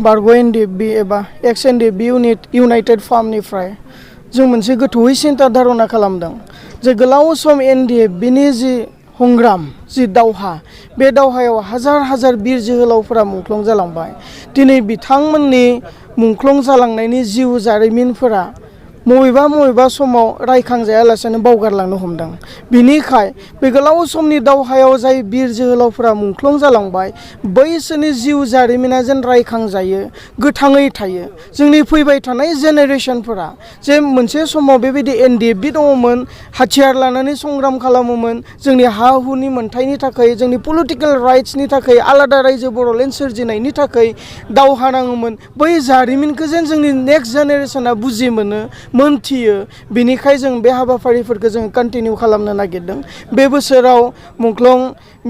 बारग' एनडिएफबि एबा एक्स NDFB United फार्मनिफ्राय जों मोनसे गोथौयै सिन्था धारना खालामदों जे गोलाव सम एनडिएफबिनि जि हंग्राम जि दावहा बे दावहायाव हाजार हाजार बिर जोहोलावफोरा मुंख्लं जालांबाय। दिनै बिथांमोननि मुंख्लं जालांनायनि जिउ जारिमिनफोरा मबेबा समाव रायखांजायालासेनो बावगारलांनो हमदों। बिनिखाय बे गोलाव समनि दावहायाव जाय बिर जोहोलावफोरा मुंख्लं जालांबाय बैसोरनि जिउ जारिमिना जेन रायखांजायो, गोथाङै थायो। जोंनि फैबाय थानाय जेनेरेसनफोरा जे मोनसे समाव बेबायदि एनडिएफबि दङमोन, हाथियार लानानै संग्राम खालामोमोन, जोंनि हा हुनि मोन्थायनि थाखाय, जोंनि पलिटिकेल राइट्सनि थाखाय, आलादा रायजो बर'लेण्ड सोरजिनायनि थाखाय दावहा नाङोमोन। बै जारिमिनखौ जेन जोंनि नेक्स्ट जेनेरेसना बुजि मोनथियो। बिनिखाय जों बे हाबाफारिफोरखौ जों कन्टिनिउ खालामनो नागिरदों। बे बोसोराव मुंख्लं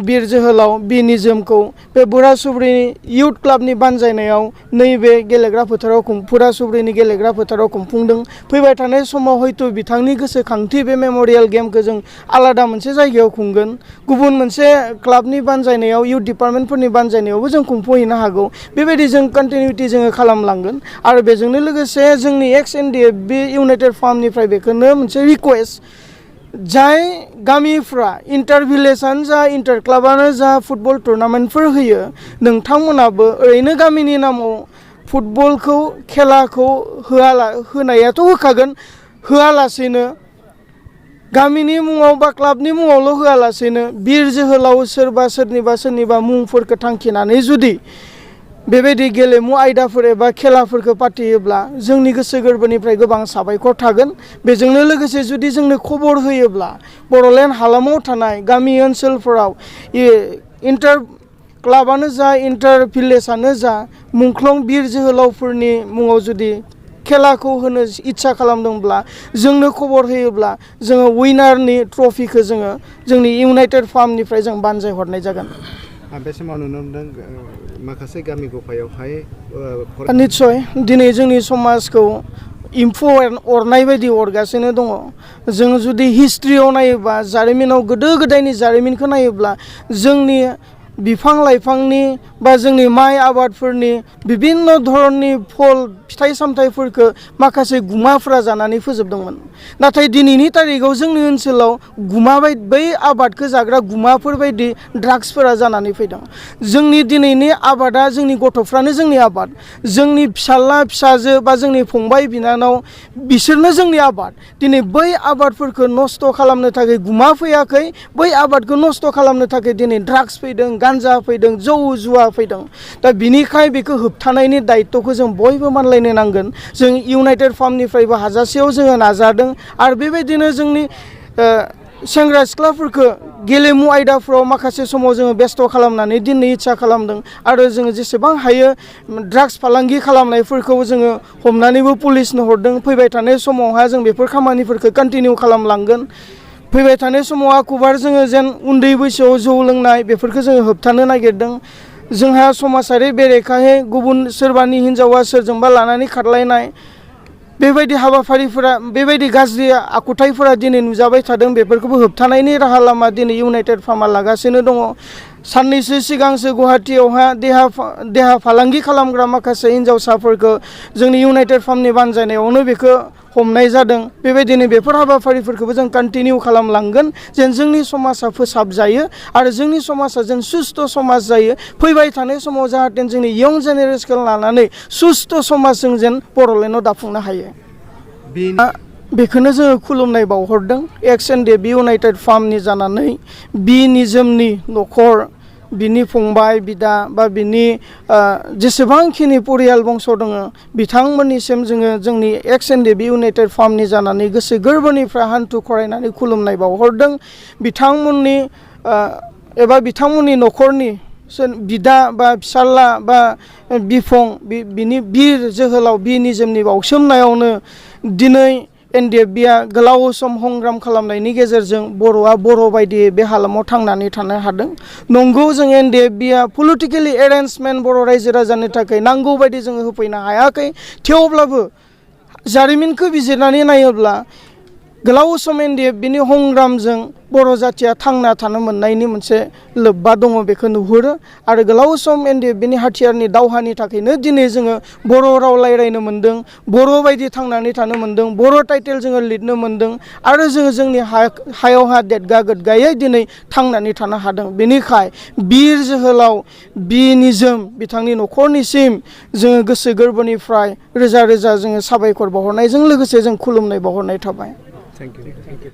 बिर जोहोलाव बि निजोमखौ बे बुरा सुब्रिनि इउथ क्लाबनि बानजायनायाव नैबे गेलेग्रा फोथाराव बुरा सुब्रिनि गेलेग्रा फोथाराव खुंफुंदों। फैबाय थानाय समाव हयथ' बिथांनि गोसोखांथि बे मेम'रियेल गेमखौ जों आलादा मोनसे जायगायाव खुंगोन। गुबुन मोनसे क्लाबनि बानजायनायाव, इउथ डिपार्टमेन्टफोरनि बानजायनायावबो जों खुंफुंहैनो हागौ। बेबायदि जों कन्टिनिउटि जोङो खालामलांगोन। आरो बेजोंनो लोगोसे जोंनि एक्स एनडिएफबि इउनाइटेड फार्मनिफ्राय बेखौनो मोनसे रिक्वेस्ट, जाय गामिफ्रा इन्टार भिलेजानो जा, इन्टार क्लाबानो जा फुटबल टुर्नामेन्टफोर होयो, नोंथांमोनाबो ओरैनो गामिनि नामाव फुटबलखौ खेलाखौ होनायाथ' होखागोन, होआलासेनो गामिनि मुङाव बा क्लाबनि मुङावल' होआलासेनो बिर जोहोलाव सोरबा सोरनिबा मुंफोरखौ थांखिनानै जुदि बेबायदि गेलेमु आयदाफोर एबा खेलाफोरखौ पातियोब्ला जोंनि गोसो गोरबोनिफ्राय गोबां साबायखर थागोन। बेजोंनो लोगोसे जुदि जोंनो खबर होयोब्ला बर'लेण्ड हालामाव थानाय गामि ओनसोलफोराव इन्टार क्लाबानो जा, इन्टार भिलेजानो जा मुंख्लं बिर जोहोलावफोरनि मुङाव जुदि खेलाखौ होनो इच्ছা खालामदोंब्ला जोंनो खबर होयोब्ला जोङो उइनारनि ट्रफिखौ जोङो जोंनि इउनाइटेड फार्मनिफ्राय जों बानजाय हरनाय जागोन। बे समाव नुनो मोनदों माखासे गामि गफायावहाय निस्सय दिनै जोंनि समाजखौ एम्फौ अरनाय बायदि अरगासिनो दङ। जों जुदि हिस्ट्रियाव नायोबा, जारिमिनाव गोदो गोदायनि जारिमिनखौ नायोब्ला जोंनि बिफां लाइफांनि बा जोंनि माइ आबादफोरनि बिभिन्न धरननि फल फिथाइ सामथाइफोरखौ माखासे गुमाफोरा जानानै फोजोबदोंमोन। नाथाय दिनैनि तारिखाव जोंनि ओनसोलाव बै आबादखौ जाग्रा गुमाफोर बायदि ड्राग्सफोरा जानानै फैदों। जोंनि दिनैनि आबादा जोंनि गथ'फ्रानो जोंनि आबाद, जोंनि फिसाला फिसाजो बा जोंनि फंबाय बिनानाव बिसोरनो जोंनि आबाद। दिनै बै आबादफोरखौ नस्थ' खालामनो थाखाय गुमा फैयाखै, बै आबादखौ नस्थ' खालामनो थाखाय दिनै ड्राग्स फैदों, गान्जा फैदों, जौ जुवा फैदों। दा बिनिखाय बेखौ होबथानायनि दायित्वखौ जों बयबो मानलायनो नांगोन। जों इउनाइटेड फार्मनिफ्रायबो हाजासेयाव जोङो नाजादों। आरो बेबायदिनो जोंनि सेंग्रा सिख्लाफोरखौ गेलेमु आयदाफ्राव माखासे समाव जोङो बेस्थ' खालामनानै दोननो इच्ছা खालामदों। आरो जोङो जेसेबां हायो ड्राग्स फालांगि खालामनायफोरखौ जोङो हमनानैबो पुलिसनो हरदों। फैबाय थानाय समावहा जों बेफोर खामानिफोरखौ कन्टिनिउ खालामलांगोन। फैबाय थानाय समाव आकुबार जोङो जेन उन्दै बैसोआव जौ लोंनाय बेफोरखौ जोङो होबथानो नागिरदों। जोंहा समाजारि बेरेखायै गुबुन सोरबानि हिन्जावा सोरजोंबा लानानै खारलायनाय बेबायदि हाबाफारिफोरा, बेबायदि गाज्रि आखुथायफोरा दिनै नुजाबाय थादों। बेफोरखौबो होबथानायनि राहा लामा दिनै इउनाइटेड फार्मा लागासिनो दङ। साननैसो सिगांसो गुवाहाटियावहा देहा फालांगि खालामग्रा माखासे हिन्जावसाफोरखौ जोंनि इउनाइटेड फार्मनि बानजायनायावनो बेखौ हमनाय जादों। बेबायदिनो बेफोर हाबाफारिफोरखौबो जों कन्टिनिउ खालामलांगोन जेन जोंनि समाजा फोसाबजायो आरो जोंनि समाजा जेन सुस्थ' समाज जायो। फैबाय थानाय समाव जाहाथे जोंनि इयं जेनेरेसनखौ लानानै सुस्थ' समाजजों जेन बर'लेण्डआव दाफुंनो हायो। बेखौनो जोङो खुलुमनाय बावहरदों। एक्स एनडिएफबि इउनाइटेड फार्मनि जानानै बि निजोमनि न'खर, बिनि फंबाय बिदा बा बिनि जेसेबांखिनि परियाल बंस दङ बिथांमोननिसिम जोङो जोंनि एक्स एनडिएफबि इउनाइटेड फार्मनि जानानै गोसो गोरबोनिफ्राय हान्थु खरायनानै खुलुमनाय बावहरदों। बिथांमोननि एबा बिथांमोननि न'खरनि बिदा बा फिसाला बा बिफं बिनि बिर जोहोलाव बि निजोमनि बावसोमनायावनो दिनै एनडिएफबिआ गोलाव सम संग्राम खालामनायनि गेजेरजों बर'आ बर' बायदियै बे हालामाव थांनानै थानो हादों। नंगौ जों एनडिएफबिआ पलिटिकेलि एरेन्जमेन्ट बर' रायजो राजानि थाखाय नांगौ बायदि जोङो होफैनो हायाखै। थेवब्लाबो जारिमिनखौ बिजिरनानै नायोब्ला गोलाव सम एनडिएफ बिनि हंग्रामजों बर' जाथिया थांना थानो मोननायनि मोनसे लोब्बा दङ बेखौ नुहुरो आरो गोलाव सम एनडिएफ बिनि हाथियारनि दावहानि थाखायनो दिनै जोङो बर' राव रायज्लायनो मोन्दों बर' बायदि थांनानै थानो मोन्दों बर' टाइटेल जोङो लिरनो मोन्दों आरो जोङो जोंनि हायावहा देदगा गोदगायै दिनै थांनानै थानो हादों बेनिखाय बिर जोहोलाव बि निजोम बिथांनि न'खरनिसिम जोङो गोसो गोरबोनिफ्राय रोजा रोजा जोङो साबायखर बावहरनायजों लोगोसे जों खुलुमनाय बावहरनाय थाबाय। Thank you